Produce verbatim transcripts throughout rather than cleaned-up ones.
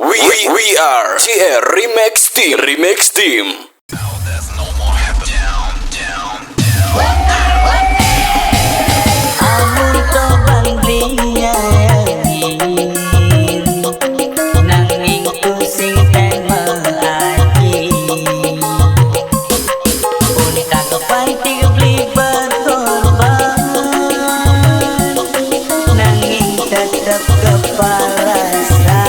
We, we are C R Remix Team. Remix Team. Amun to bang beli nyanyi, nanging ku sing teng meaji. Untak panti beli berkorban, nanging tetep kepala saya.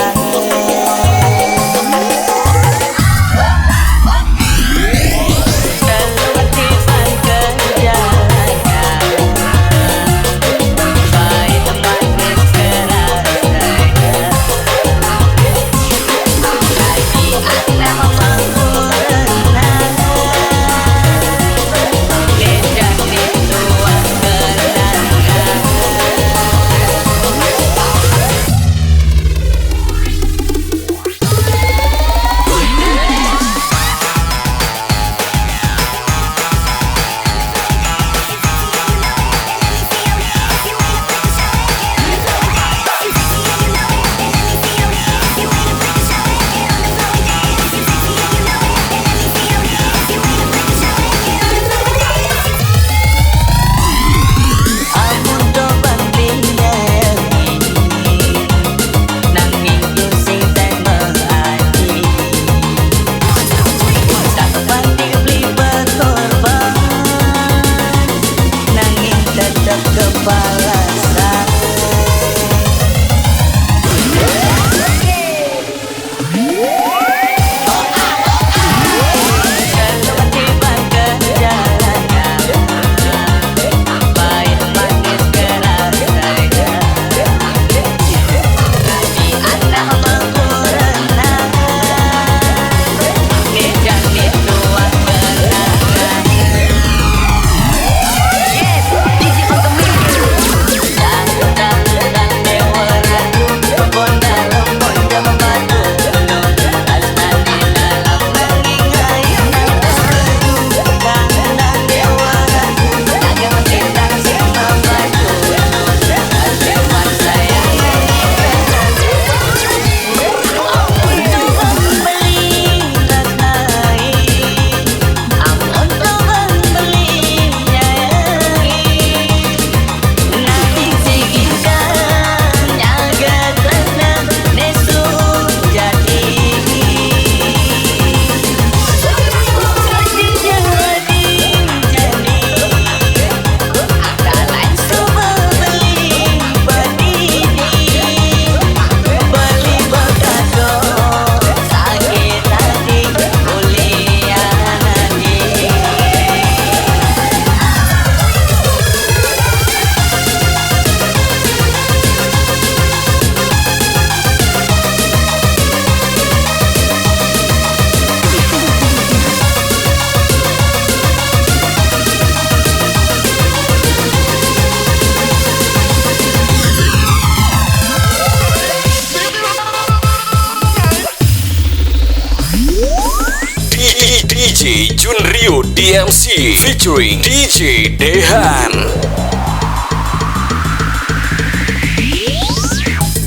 D J Junrio D M C featuring D J Dehan.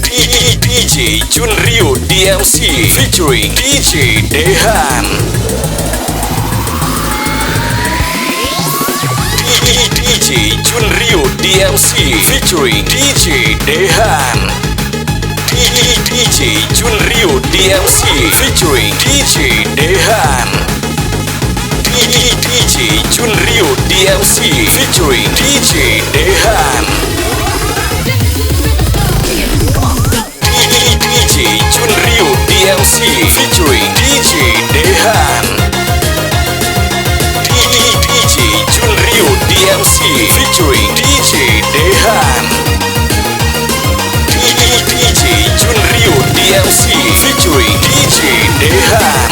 D J Junrio D M C featuring D J Dehan. D J Junrio D M C featuring D J Dehan. D J Junrio D M C featuring D J Dehan. D J Junrio D M C featuring D J Dehan. D J Junrio D M C featuring D J Dehan. D J Junrio D M C featuring D J Dehan. D J Junrio D M C featuring D J Dehan.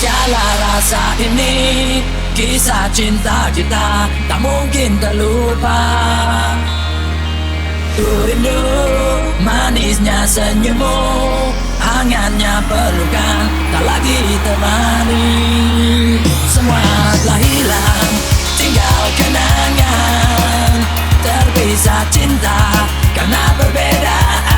Biarlah rasa ini, kisah cinta kita tak mungkin terlupa. Ku rindu manisnya senyummu, hangatnya pelukan, tak lagi temani. Semua telah hilang, tinggal kenangan. Terpisah cinta karena perbedaan.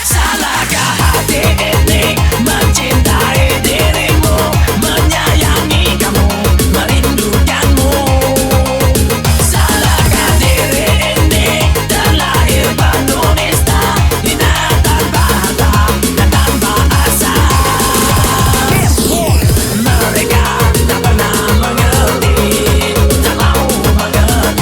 Salahkah hati ini mencintai dirimu, menyayangi kamu, merindukanmu? Salahkah diri ini terlahir penuh nista, hina tanpa harta dan tanpa asa? Mereka tak pernah mengerti, tak mau mengerti.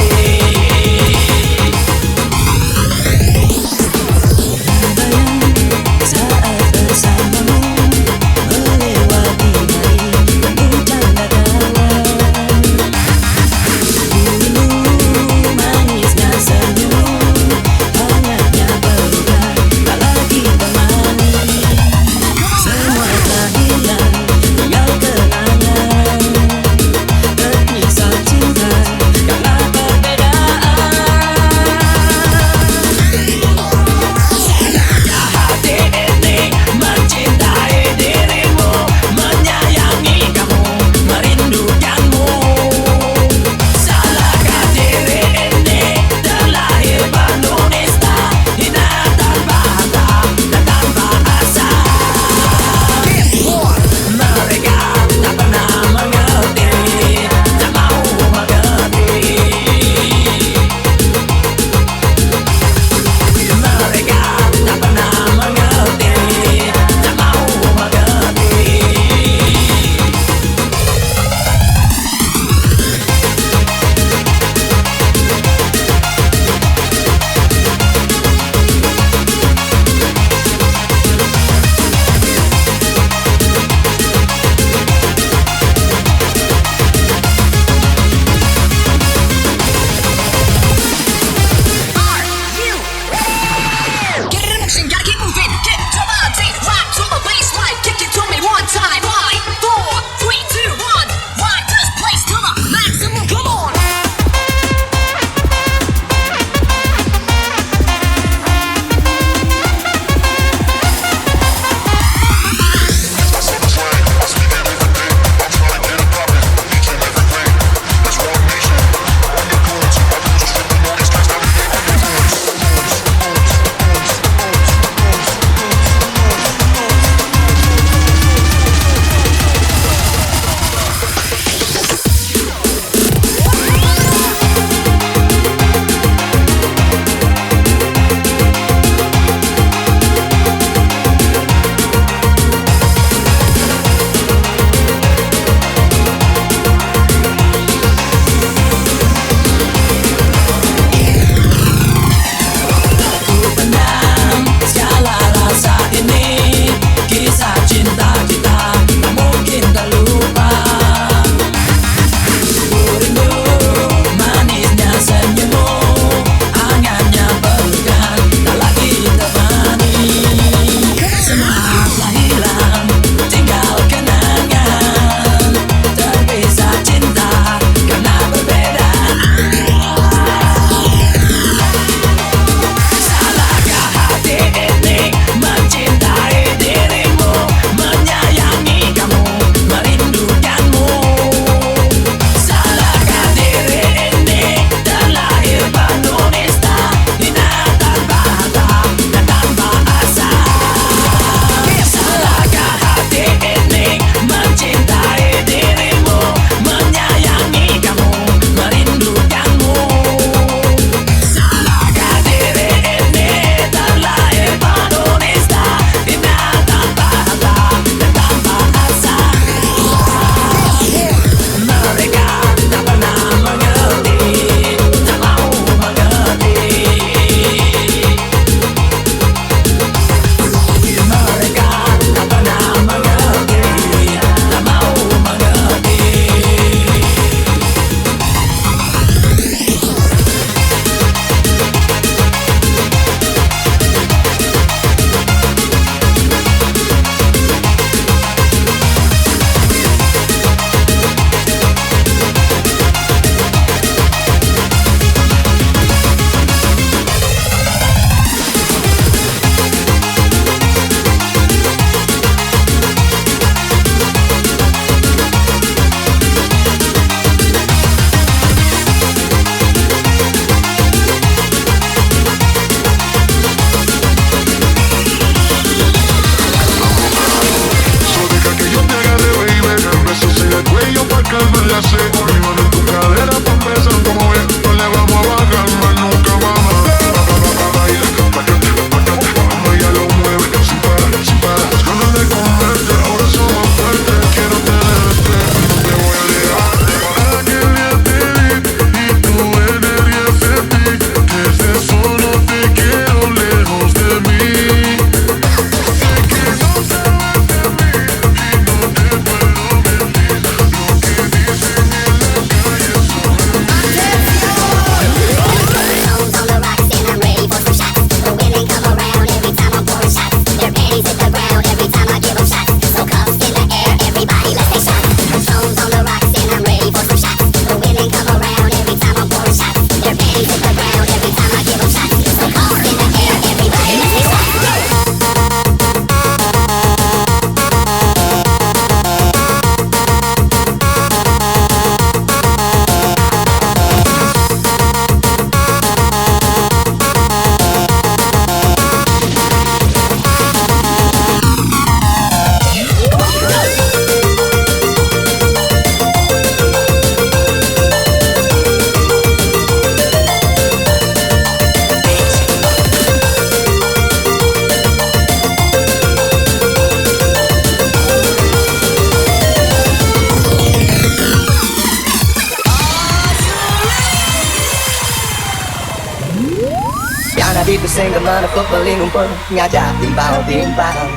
Itu sing gemen footballing umpul, ngajak timpal-timpal,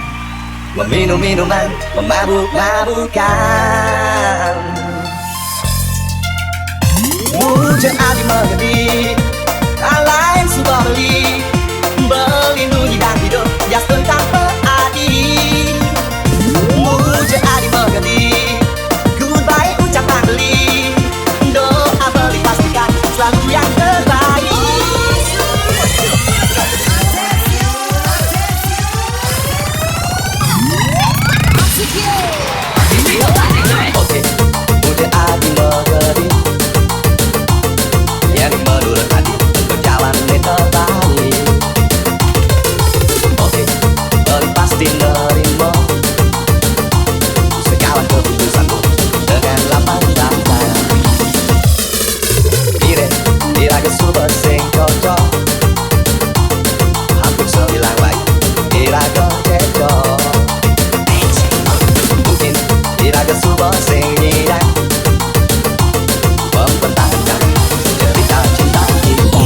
meminum minuman, memabuk-mabukan. Mujur adi mengerti, alain sudah beli, beli nuni dan hidup, jas tentang peadi. Mujur adi mengerti, goodbye ucapan beli, doa beli pastikan selalu yang terbaik. Oke, mujur adi mengerti, yang menurut adi, berjalan yang terbaik. Oke, beli pasti nerima, segala keputusanmu dengan lapang dada. Ire, iraga suba sing cocok, hampir sebilang baik, iraga cocok. Mungkin iraga suba sing nyidang, mempertahankan cerita cinta kita.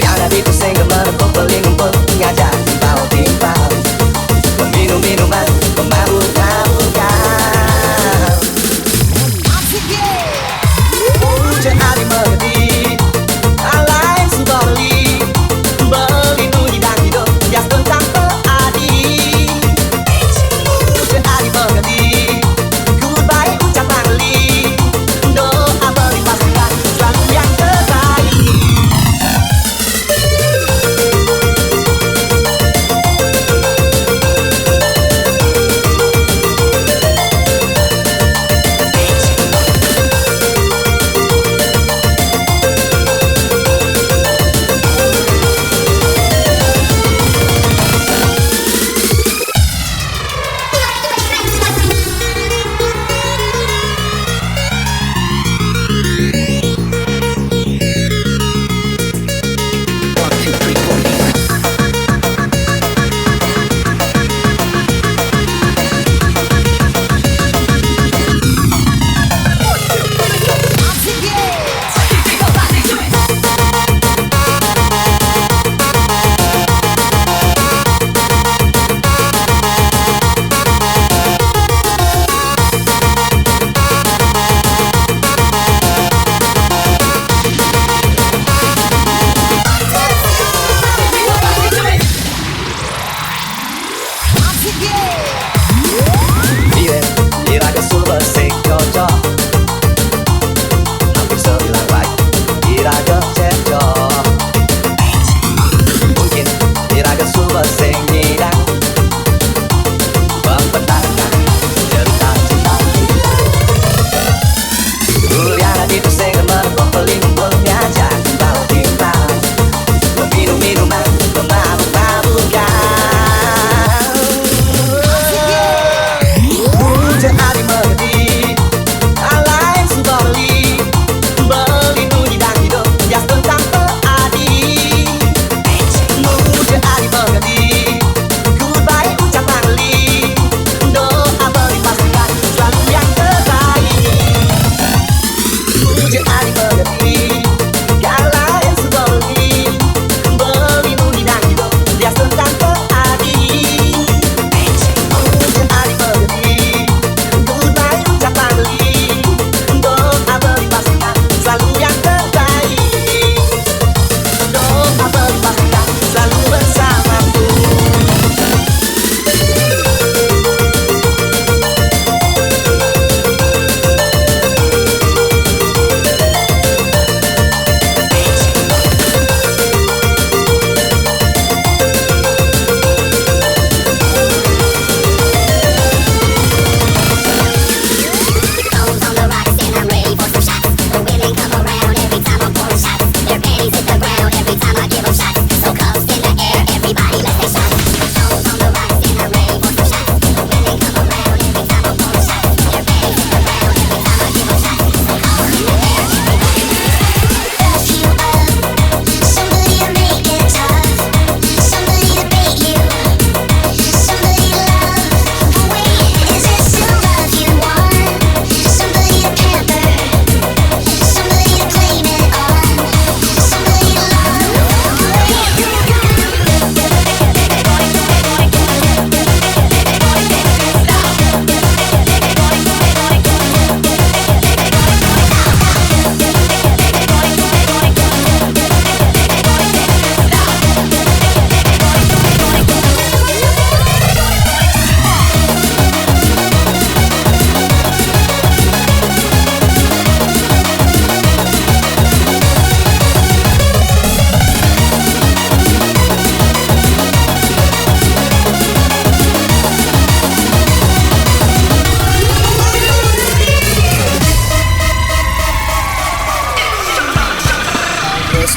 Yang ada di pusing gemerlap, beli ngumpul, ngajak timpal-timpal, meminum minuman, memabuk-mabukan. Mujur adi mengerti, alain sudah beli, beli nuni dan hidup, jas tentang peadi. Mujur adi mengerti, goodbye ucapan beli, doa beli pastikan selalu yang terbaik. Ire, iraga suba sing cocok, hampir sebilang baik, iraga cocok. Mungkin iraga suba sing nyidang, mempertahankan cerita cinta kita. Juliana di pusing gemerlap, beli ngumpul, ngajak timpal-timpal, meminum minuman, memabuk-mabukan. Mujur adi mengerti, alain sudah beli, beli nuni dan hidup, jas tentang peadi. Mujur adi mengerti, goodbye ucapan beli, doa beli pastikan selalu yang terbaik. Mujur adi mengerti, kalau yang sudah beli, beli nuni dan hidup, jas tentang peadi. Mujur adi mengerti, goodbye ucapan beli, doa beli pastikan selalu yang terbaik. Doa beli pastikan selalu bersamaku.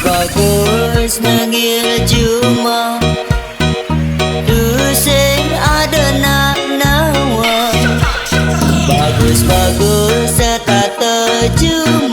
Bagus nengil juma, tu sing ada nak nawa. Bagus, bagus setata juma.